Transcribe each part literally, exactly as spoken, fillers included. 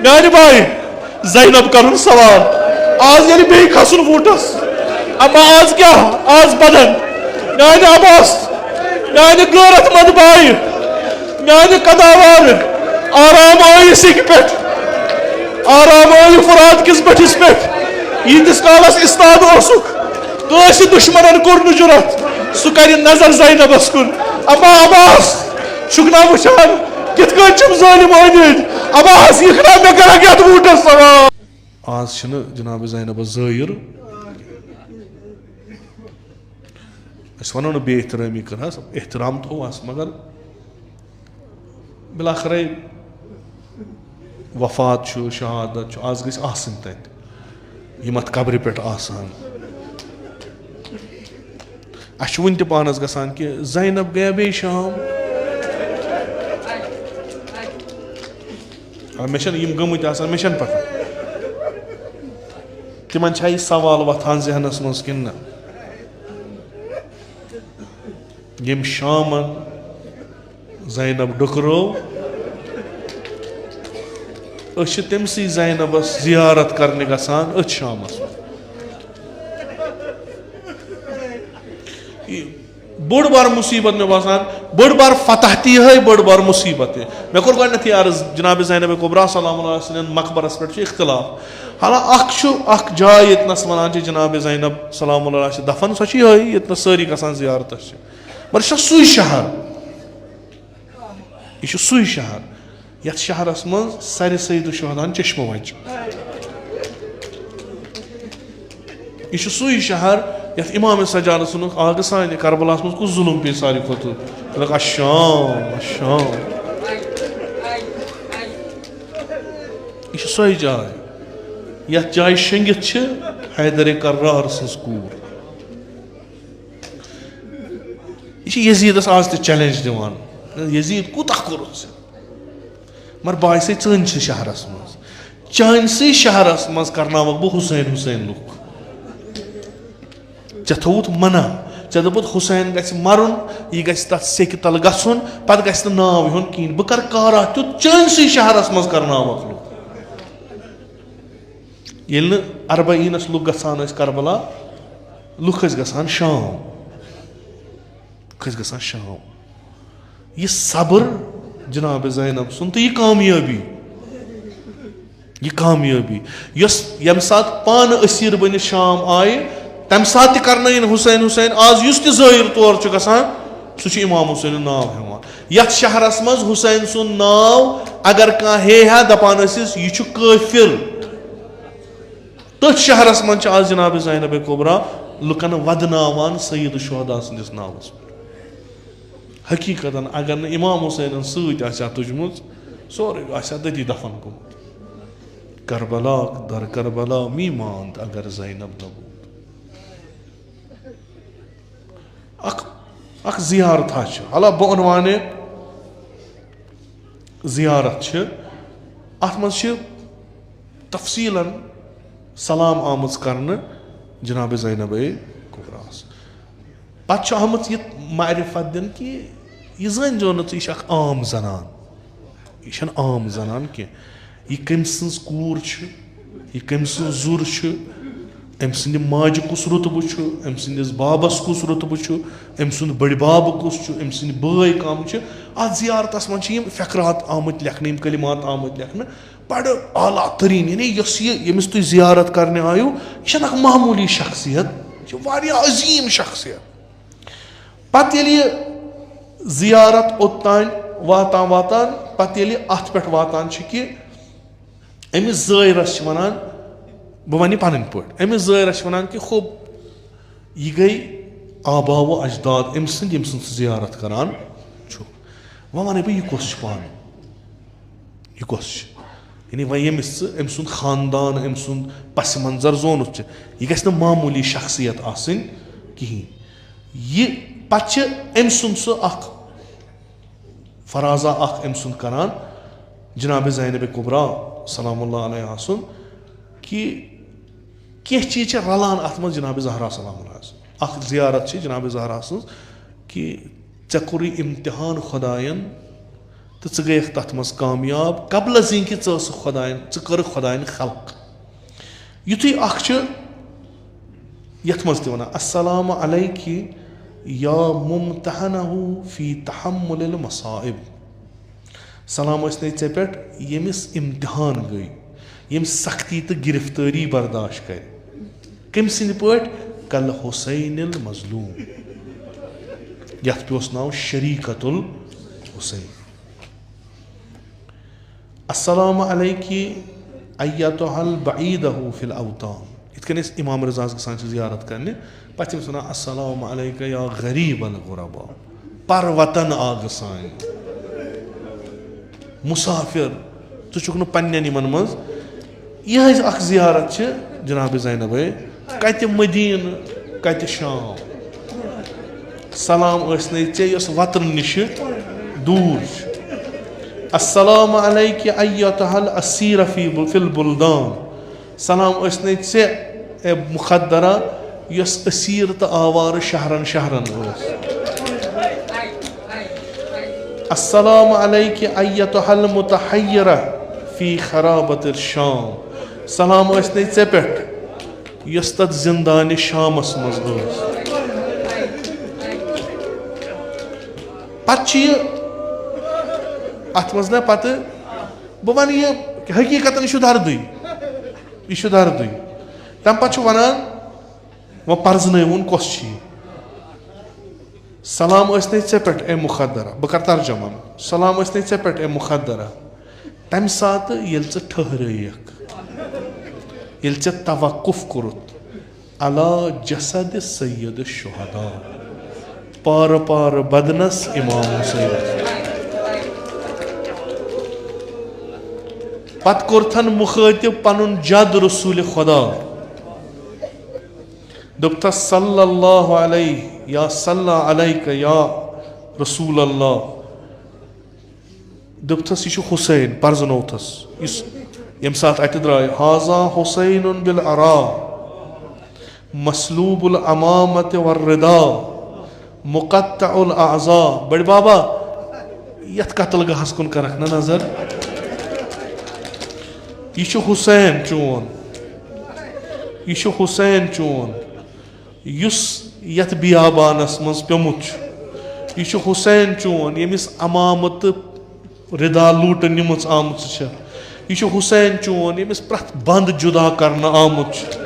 میانہِ بایہِ زینب کرُن سوال۔ آز ییٚلہِ بیٚیہِ کھسُن ووٹس، اما آز کیٛاہ؟ آز بدن۔ میانہِ عباس، میانہِ غٲرت مند بایہِ، میانہِ قداوار، آرام ٲیہِ سیٚکہِ پٮ۪ٹھ، آرام ٲیہِ فرات کِس بٔٹھِس پٮ۪ٹھ۔ ییٖتِس کالس استاد اوسُکھ، کٲنٛسہِ دُشمنن کوٚر نہٕ جُرت، سُہ کرِ نظر زینبس کُن۔ اما عباس، چھُکھ نا وٕچھان کِتھ کٲٹھۍ چھِم ظٲلِم أنٛدۍ أنٛدۍ؟ عباس، یِکھ نا مےٚ کرکھ یتھ ووٹس سوال؟ آز چھِنہٕ جناب زینبس زٲیِر۔ أسۍ ونو نہٕ بے احترٲمی کٔرہَس، احترام تھوٚوہَس، مگر بالاخرے وفات چھُ، شہادت چھُ، آز گژھِ آسٕنۍ تتہِ یِم اتھ قبرِ پٮ۪ٹھ آسہٕ ہن۔ اسہِ چھُ وُنہِ تہِ پانس گژھان کہِ زینب گٔیا بیٚیہِ شام۔ آ، مےٚ چھَنہٕ، یِم گٔمٕتۍ آسان، مےٚ چھَنہٕ پتہ۔ تِمن چھا یہِ سوال وۄتھان ذہنس منٛز کِنہٕ نہ؟ ییٚمۍ شامن زینب ڈُکرٲو، أسۍ چھِ تٔمسٕے زینبس زیارت کرنہِ گژھان أتھۍ شامس۔ یہِ بوٚڑ بار مصیبت، مےٚ باسان، بٔڑ بار فتح تہِ یِہے، بٔڑ بار مصیبت تہِ۔ مےٚ کوٚر گۄڈٕنیتھٕے عرض جناب زینب کبریٰ سلام اللہ علیہا سٕنٛدٮ۪ن مقبرس پٮ۪ٹھ چھُ اختلاف۔ حالانکہ اکھ چھُ، اکھ جاے ییٚتنس ونان چھِ جناب زینب سلام اللہ علیہا چھِ دفن، سۄ چھِ یِہے ییٚتنس سٲری گژھان زیارتس چھِ۔ مگر چھُ سُے شہر، یہِ چھُ سُے شہر یتھ شہرس منٛز سرِ سید الشہداہن چشمہٕ وچہِ۔ یہِ چھُ سُے شہر یتھ امام سجاد سُنٛد آگہٕ سانہِ کربلاہس منٛز کُس ظلم پیٚیہِ ساروی کھۄتہٕ؟ دوٚپُکھ، الشام، الشام۔ یہِ چھِ سۄے جاے یتھ جایہِ شٔنگِتھ چھِ حیدر کرار سٕنٛز کوٗر۔ یہِ چھِ یزیدس آز تہِ چیلنج دِوان، یزید کوٗتاہ کوٚرُتھ ژےٚ؟ مگر بہٕ آسے ژٲنسٕے شہرس منٛز، چٲنسٕے شہرس منٛز کرناوکھ بہٕ حسین حسین لُکھ۔ ژےٚ تھووُتھ منع، ژےٚ دوٚپُتھ حسین گژھِ مرُن، یہِ گژھِ تتھ سیٚکہِ تل گژھُن، پتہٕ گژھِ نہٕ ناو ہیوٚن کِہیٖنۍ۔ بہٕ کرٕ کارا تیُتھ، چٲنسٕے شہرس منٛز کرناوکھ لُکھ۔ ییٚلہِ نہٕ اربعینس لُکھ گژھان ٲسۍ کربلا، لُکھ ٲسۍ گژھان شام، لُکھ ٲسۍ گژھان شام۔ یہِ صبر جناب زینب سُنٛد تہٕ یہِ کامیٲبی، یہِ کامیٲبی، یۄس ییٚمہِ ساتہٕ پانہٕ اسیٖر بٔنِتھ شام آیہِ، تَمہِ ساتہٕ تہِ کرنٲیِن حسین حسین۔ آز یُس تہِ زٲیِر تور چھُ گژھان، سُہ چھُ امام حسینُن ناو ہٮ۪وان۔ یتھ شہرس منٛز حسین سُنٛد ناو اگر کانٛہہ ہیٚیہِ ہا، دپان ٲسِس، یہِ چھُ کٲفِر۔ تٔتھۍ شہرس منٛز چھِ آز جناب زینب کبریٰ لُکن ودناوان سید الشہداء سٕنٛدِس ناوس پٮ۪ٹھ۔ حقیقتاً اگر نہٕ امام حسینن سۭتۍ آسہِ ہا تُجمٕژ، سورُے آسہِ ہا تٔتی دفن گوٚمُت۔ کربلا در کربلا می ماند اگر زینب نبود۔ اکھ، اکھ زیارت ہا چھِ، حالانکہ بہٕ عنوانِ زیارت چھِ، اتھ منٛز چھِ تفصیلاً سلام آمٕژ کرنہٕ جناب زینب کبریٰ ہس۔ پتہٕ چھُ آمٕژ یہِ معرفت دِنہٕ کہِ یہِ زٲنۍ زیو نہٕ ژٕ، یہِ چھِ اکھ عام زنان، یہِ چھَنہٕ عام زنان کینٛہہ۔ یہِ کٔمۍ سٕنٛز کوٗر چھِ، یہِ کٔمۍ سٕنٛز زُر چھِ، أمۍ سٕنٛدِ ماجہِ کُس رُتبہٕ چھُ، أمۍ سٕنٛدِس بابس کُس رُتبہٕ چھُ، أمۍ سُنٛد بٔڈۍ بب کُس چھُ، أمۍ سٕنٛدۍ بٲے کم چھِ۔ اتھ زیارتس منٛز چھِ یِم فقرات آمٕتۍ لیکھنہٕ، یِم کلمات آمٕتۍ لیکھنہٕ، بڑٕ اعلیٰ ترین، یعنی یۄس یہِ، ییٚمِس تُہۍ زیارت کرنہِ آیِو، یہِ چھَنہٕ اکھ معموٗلی شخصیت، یہِ چھِ واریاہ عظیٖم شخصیت۔ پتہٕ ییٚلہِ یہِ زیارت اوٚتام واتان واتان، پتہٕ ییٚلہِ اتھ پٮ۪ٹھ واتان چھِ کہِ أمِس زٲیرس چھِ ونان، بہٕ ونہٕ یہِ پنٕنۍ پٲٹھۍ، أمِس زٲیرس چھِ ونان کہِ خوب، یہِ گٔے آبا و اجداد أمۍ سٕنٛدۍ، ییٚمۍ سٕنٛز ژٕ زیارت کران چھُکھ۔ وۄنۍ ونَے بہٕ، یہِ کۄس چھُ پانہٕ؟ یہِ کۄس چھُ؟ یعنی وۄنۍ ییٚمِس ژٕ أمۍ سُنٛد خاندان، أمۍ سُنٛد پس منظر زونُتھ چھُ، یہِ گژھِ نہٕ معموٗلی شخصیت آسٕنۍ کِہیٖنۍ۔ یہِ پتہٕ چھِ أمۍ سُنٛد سُہ اکھ فرازہ اکھ أمۍ سُنٛد کران، جناب زینب کبریٰ سلام اللہ علیہا سُنٛد، کہِ کینٛہہ چیٖز چھِ رلان اتھ منٛز جناب زہرا سلام اللہ سُنٛد۔ اکھ زیارت چھِ جناب زہرا سٕنٛز کہِ ژےٚ کوٚرُے امتحان خۄداین تہٕ ژٕ گٔیَکھ تَتھ منٛز کامیاب، قبل از این کہِ ژٕ ٲسٕکھ خۄدایَن، ژٕ کٔرٕکھ خۄدایَن خلق۔ یُتھُے اَکھ چھُ یَتھ منٛز تہِ وَنان، "السلام علیکِ یا ممتحنہ فی تحمل المصائب"۔ سلام ٲسۍ نے ژےٚ پٮ۪ٹھ، ییٚمِس امتحان گٔے، ییٚمۍ سختی تہٕ گرفتٲری برداشت کرِ۔ کٔمۍ سٕنٛدِ پٲٹھۍ؟ کل حسین المظلوم، یتھ پیوس ناو شریکت الحسین۔ السلام علیکِ ایتہا البعیدہ فی الاوطان۔ یِتھ کٔنۍ أسۍ امام رضاہس گژھان چھِ زیارت کرنہِ، پتہٕ چھِ أمِس ونان، "السلام علیکہ یا غریب الغربا"، پر وطن آگہٕ سانہِ، مسافر، ژٕ چھُکھ نہٕ پننٮ۪ن یِمن منٛز۔ یِہٕنٛز اکھ زیارت چھِ جناب زینبے، کتہِ مدینہ، کتہِ شام۔ سلام ٲسۍ نے ژےٚ یۄس وطن نِشہِ دوٗر چھِ۔ السلام علیکِ ایتہا الاسیرہ فی بل-، فی البلدان۔ سلام ٲسۍ نے ژےٚ، اے مخدرہ، یۄس اسیر تہٕ آوارٕ شہرن شہرن ٲس۔ السلام علیکِ ایتہا المتحیرہ فی خرابۃ الشام۔ سلام ٲسۍ نے ژےٚ پٮ۪ٹھ، یۄس تتھ زندانِ شامس منٛز ٲس۔ پتہٕ چھُ یہِ، اتھ منٛز نہ پتہٕ، بہٕ ونہٕ یہِ، حقیقتاً یہِ چھُ دردٕے، یہِ چھُ دردٕے۔ تمہِ پتہٕ چھُ ونان، وۄنۍ پرزنٲوُن کۄس چھُ یہِ؟ سلام ٲسۍ نے ژےٚ پٮ۪ٹھ اے مخدرہ، بہٕ کرٕ ترجمہ۔ سلام ٲسۍ نے ژےٚ پٮ۪ٹھ اے مخدرہ، تمہِ ساتہٕ ییٚلہِ ژٕ ٹھٔہرٲیکھ، ییٚلہِ ژےٚ توقف کوٚرُتھ، علی جسد سید الشہداء، پارٕ پارٕ بدنس امام حسین۔ پتہٕ کوٚرتھن مخٲطب پنُن جد رسول خدا۔ دوٚپتھس، صلی اللہ علیہ یا صلی علیک یا رسول اللہ۔ دوٚپتھس، یہِ چھُ حسین، پرزنوتھس۔ یُس ییٚمہِ ساتہٕ اتہِ درٛاے، ھذا حسین بالعراء، مسلوب العمامۃ والرداء، مقطع الاعضاء۔ بٔڑۍ بابا، یتھ قتل گاہس کُن کرکھ نہ نظر۔ یہِ چھُ حسین چون، یہِ چھُ حسین چون، یُس یتھ بیابانس منٛز پیومُت چھُ۔ یہِ چھُ حسین چون، ییٚمِس عمامت تہٕ ردا لوٗٹہٕ نِمٕژ آمٕژ چھےٚ۔ یہِ چھُ حسین چون، ییٚمِس پرٛٮ۪تھ بنٛد جُدا کرنہٕ آمُت چھُ۔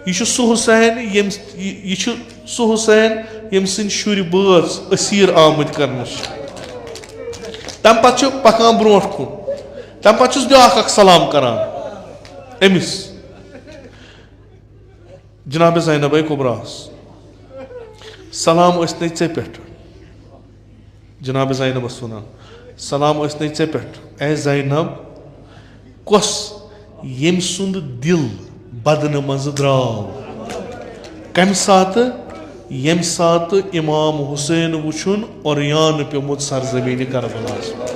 یہِ چھُ سُہ حسین، ییٚمِس، یہِ، یہِ چھُ سُہ حسین، ییٚمۍ سٕنٛدۍ شُرۍ بٲژ أسیٖر آمٕتۍ کرنہٕ چھِ۔ تَمہِ پتہٕ چھُ پکان برونٛٹھ کُن۔ تَمہِ پتہٕ چھُس بیٛاکھ اکھ سلام کران أمِس۔ جناب زینب کبریٰ ہس، سلام ٲسۍ نے ژےٚ پٮ۪ٹھ۔ جناب زینبس ونان، سلام ٲسۍ نے ژےٚ پٮ۪ٹھ، اے زینب، کۄس ییٚمۍ سُنٛد دل بدنہٕ منٛزٕ درٛاو؟ کمہِ ساتہٕ؟ ییٚمہِ ساتہٕ امام حسین وُچھُن عریان پیومُت سرزمین کربلاہس منٛز۔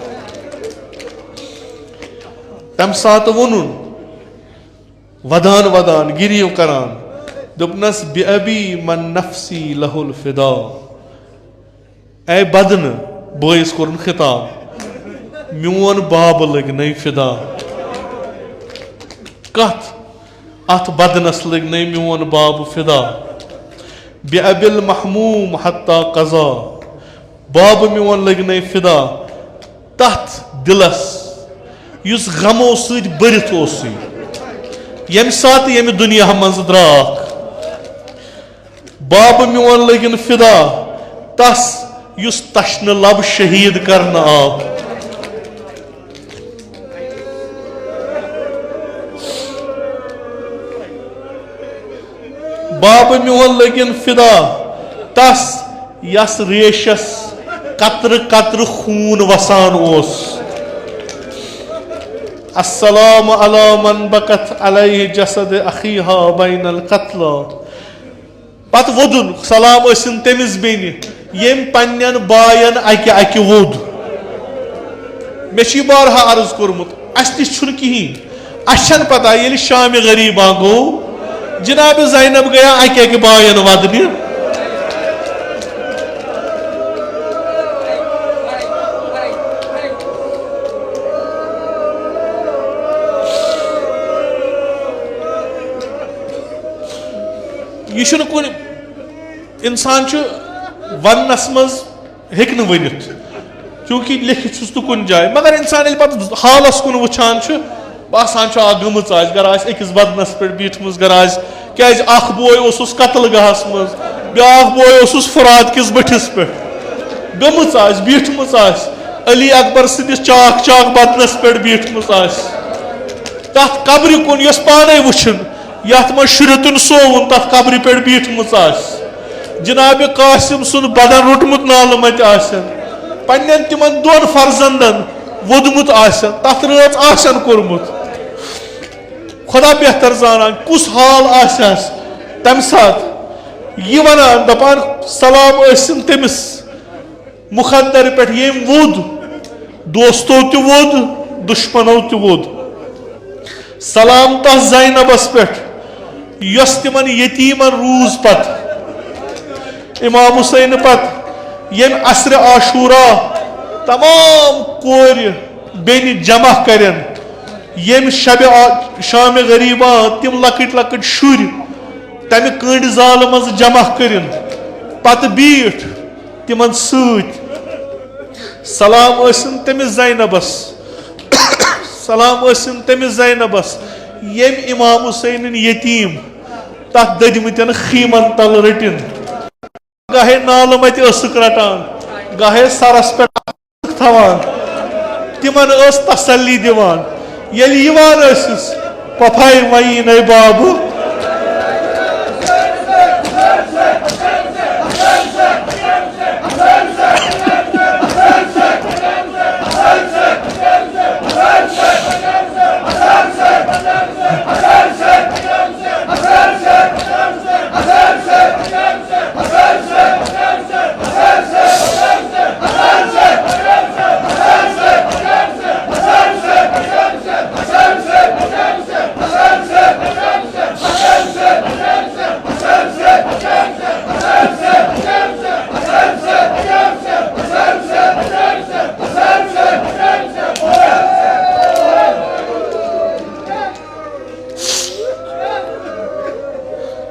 تمہِ ساتہٕ ووٚنُن، ودان ودان گریو کران، دوٚپنس، بِأَبِي مَن نَفْسِي لَهُ الْفِدَاءُ۔ اے بدنہٕ، بٲیِس کوٚرُن خطاب، میون باب لٔگۍ نے فدا۔ کتھ؟ اتھ بدنس لٔگۍ نے میون باب فدا۔ بِأَبِي الْمَحْمُومُ حَتَّى قَضَى۔ باب میون لٔگۍ نے فدا تتھ دلس، یُس غمو سۭتۍ بٔرِتھ اوسُے، ییٚمہِ ساتہٕ ییٚمہِ دُنیا منٛز درٛاکھ۔ باب میون لٔگِن فدا تس، یُس تشنہٕ لب شہید کرنہٕ آو۔ باب میون لٔگِن فدا تس، یس ریشس قطرٕ قطرٕ خوٗن وسان اوس۔ السلام علی من بکت علیہ جسد اخیہا بین القتلی۔ پتہٕ ووٚدُن، سلام ٲسِن تٔمِس بیٚنہِ، ییٚمۍ پننٮ۪ن باین اکہِ اکہِ ووٚد۔ مےٚ چھُ یہِ بارہا عرض کوٚرمُت، اسہِ نِش چھُنہٕ کِہیٖنۍ۔ اسہِ چھَنہٕ پتہ، ییٚلہِ شامِ غریٖبا گوٚو، جناب زینب گٔیا اکہِ اکہِ باین ودنہِ۔ یہِ چھُنہٕ کُنہِ، اِنسان چھُ وننس منٛز ہیٚکہِ نہٕ ؤنِتھ، چوٗنٛکہِ لیٚکھِتھ چھُس نہٕ کُنہِ جایہِ۔ مگر اِنسان ییٚلہِ پتہٕ حالس کُن وٕچھان چھُ، باسان چھُ، اکھ گٔمٕژ آسہِ، گرا آسہِ أکِس بدنس پٮ۪ٹھ بیٖٹھمٕژ، گرا آسہِ، کیازِ اکھ بوے اوسُس قتل گاہس منٛز، بیٛاکھ بوے اوسُس فرات کِس بٔٹھِس پٮ۪ٹھ۔ گٔمٕژ آسہِ، بیٖٹھمٕژ آسہِ، علی اکبر سٕنٛدِس چاک چاک بدنس پٮ۪ٹھ بیٖٹھمٕژ آسہِ۔ تتھ قبرِ کُن یۄس پانے وٕچھُن، یتھ منٛز شُرٮ۪تُن سووُن، تتھ قبرِ پٮ۪ٹھ بیٖٹھمٕژ آسہِ۔ جناب قاسم سُنٛد بدن روٚٹمُت نالہٕ متہِ آسن، پننٮ۪ن تِمن دۄن فرزندن ووٚدمُت آسن، تتھ رٲژ آسن کوٚرمُت۔ خدا بہتر زانان کُس حال آسہِ ہس تمہِ ساتہٕ۔ یہِ ونان دپان، سلام ٲسِن تٔمِس مُخدر پٮ۪ٹھ، ییٚمۍ ووٚد، دوستو تہِ ووٚد، دُشمنو تہِ ووٚد۔ سلام تس زینبس پٮ۪ٹھ، یۄس تِمن یتیٖمن روٗز پتہٕ۔ امام حسین پتہٕ ییٚمۍ عصرِ عاشورا تمام کورِ بیٚنہِ جمع کرن، ییٚمۍ شبِ آ-، شامِ غریبا تِم لۄکٕٹۍ لۄکٕٹۍ شُرۍ تمہِ کٔنٛڈۍ زالہٕ منٛز جمع کٔرِن، پتہٕ بیٖٹھ تِمن سۭتۍ۔ سلام ٲسِن تٔمِس زینبس، سلام ٲسِن تٔمِس زینبس، ییٚمۍ امام حسینٕنۍ یتیٖم تتھ دٔدمٕتٮ۪ن خیٖمن تل رٔٹِن۔ گاہے نالہٕ متہِ ٲسٕکھ رٹان، گاہے سرس پٮ۪ٹھ ٲسٕکھ تھاوان، تِمن ٲس تسلی دِوان۔ ییٚلہِ یِوان ٲسِس، پۄپھے وَیی نے بابہٕ۔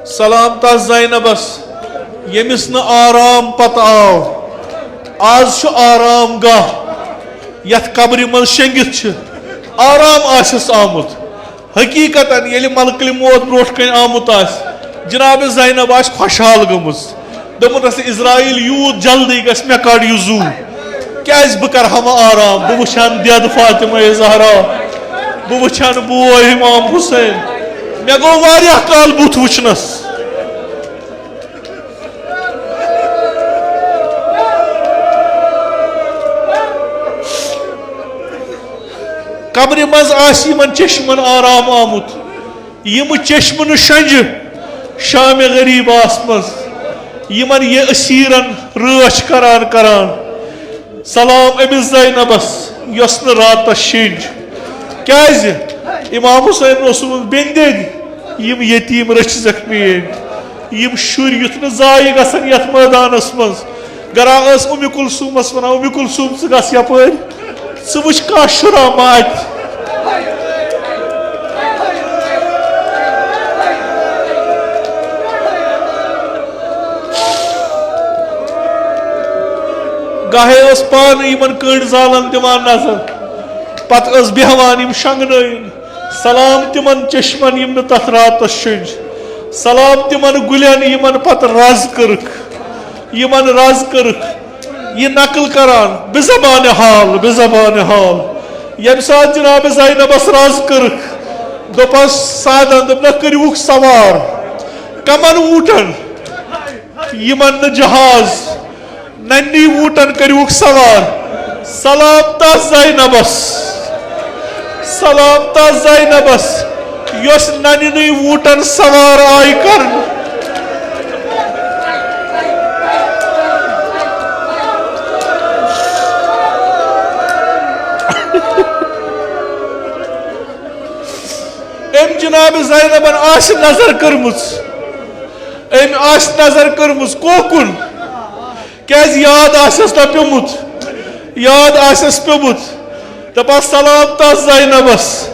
سلام تس زینبس، ییٚمِس نہٕ آرام پتہٕ آو۔ آز چھُ آرام گاہ، یتھ قبرِ منٛز شٔنگِتھ چھِ، آرام آسٮ۪س آمُت۔ حقیقتاً ییٚلہِ ملکل موت برونٛٹھ کنہِ آمُت آسہِ، جناب زینب آسہِ خۄشحال گٔمٕژ، دوٚپمُت آسہِ، "عزرائیل یوٗت جلدی گژھِ، مےٚ کڑ یہِ زُو۔ کیازِ بہٕ کرٕ ہا وۄنۍ آرام؟ بہٕ وٕچھِ ہن دٮ۪د فاطمہ زہرا، بہٕ وٕچھِ ہن بوے امام حسین۔ مےٚ گوٚو واریاہ کال بُتھ وٕچھنس۔" قبرِ منٛز آسہِ یِمن چشمن آرام آمُت، یِم چشمہٕ نہٕ شۄنٛجہِ شامِ غریباہس منٛز، یِمن یہِ اسیرن رٲچھ کران کران۔ سلام أمِس زینبس، یۄس نہٕ راتس شیٚنج۔ کیازِ؟ امام حسین اوسمُت، "بیٚنہِ دٮ۪دِ، یِم یتیٖم رٔچھزٮ۪کھ میٲنۍ، یِم شُرۍ یُتھ نہٕ ضایع گژھن یتھ مٲدانس منٛز۔" گرا ٲس اُمہِ کلثومس ونان، "اُمہِ کلثوم، ژٕ گژھ یپٲرۍ، ژٕ وٕچھ کانٛہہ شُرا ما اتہِ۔" گاہے ٲس پانہٕ یِمن کٔنٛڈۍ زالن دِوان نظر، پتہٕ ٲس بیٚہوان یِم شۄنٛگنٲوِن۔ سلام تِمن چشمن یِم نہٕ تتھ راتس شٔنج۔ سلام تِمن گُلٮ۪ن یِمن پتہٕ رز کٔرٕکھ، یِمن رز کٔرٕکھ۔ یہِ نقل کران بزبان حال، بزبان حال، ییٚمہِ ساتہٕ جناب زینبس رز کٔرٕکھ، دوٚپس سعدن، دوٚپنکھ، "کٔرِوُکھ سوار کمن اوٗنٹن؟" یِمن نہٕ جہاز، ننی ووٗٹن کٔرِوُکھ سوار۔ سلام تس زینبس، سلام تس زینبس، یۄس ننی ووٗٹن سوار آیہِ کرنہٕ۔ أمۍ جناب زینبن آسہِ نظر کٔرمٕژ، أمۍ آسہِ نظر کٔرمٕژ کوکُن، کیازِ یاد آسٮ۪س نہ پیوٚمُت، یاد آسٮ۪س پیوٚمُت۔ دپان سلام تس زینبس،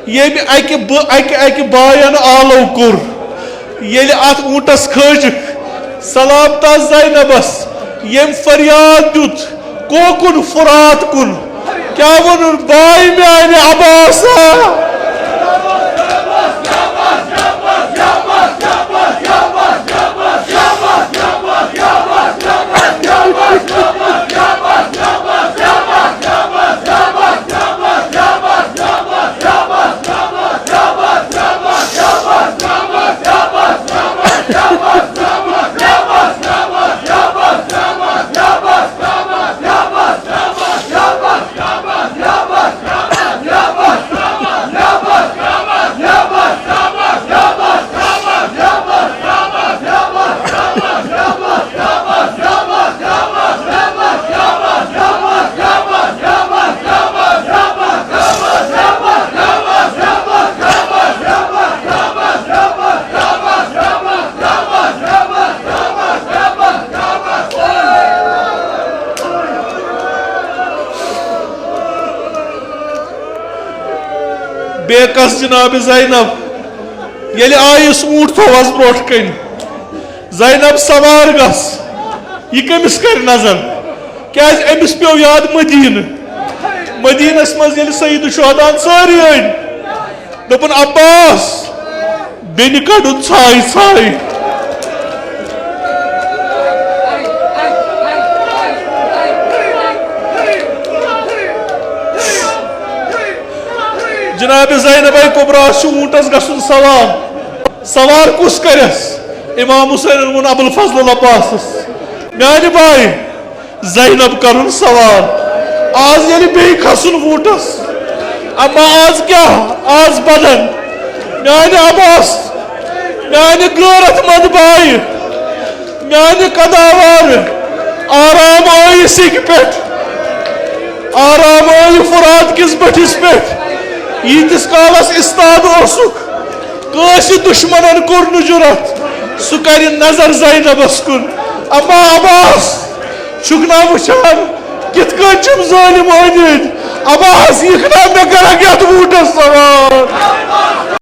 ییٚمۍ اکہِ بہٕ اکہِ اکہِ باین آلو کوٚر، ییٚلہِ اتھ اوٗنٹس کھٔج، سلام تس زینبس، ییٚمۍ فریاد دیُت، کوکُن فرات کُن، کیٛاہ ووٚنُن، باے میانہِ عباسا؟ بیٚیہِ کس جناب زینب، ییٚلہِ آیس اوٗنٹ تھووس برونٛٹھ کنہِ، زینب سوار گژھ، یہِ کٔمِس کرِ نظر؟ کیازِ أمِس پیوٚو یاد مدیٖنہٕ۔ مدیٖنس منٛز ییٚلہِ سید شہدان سٲری أنۍ، دوٚپُن، عباس، بیٚنہِ کڑُن ژھاے ژھاے۔ جناب زینب کبریٰ چھُ اوٗنٹس گژھُن سوار۔ سوار کُس کرٮ۪س؟ امام حسینن ووٚن ابوالفضل العباسس، میانہِ بایہِ، زینب کرُن سوار۔ آز ییٚلہِ بیٚیہِ کھسُن ووٗٹس، اما آز کیٛاہ؟ آز بدن۔ میانہِ عباس، میانہِ غیرت مند بایہِ، میانہِ قداوار، آرام ٲیہِ سیٚکہِ پٮ۪ٹھ، آرام ٲیہِ فرات کِس بٔٹھِس پٮ۪ٹھ۔ ییٖتِس کالس استاد اوسُکھ، کٲنٛسہِ دُشمنن کوٚر نہٕ جُرت، سُہ کرِ نظر زینبس کُن۔ اما عباس، چھُکھ نا وٕچھان کِتھ کٔنۍ چھِم ظٲلِم أنٛدۍ أنٛدۍ؟ عباس، یِکھ نا مےٚ کرکھ یتھ ووٗٹس سوار؟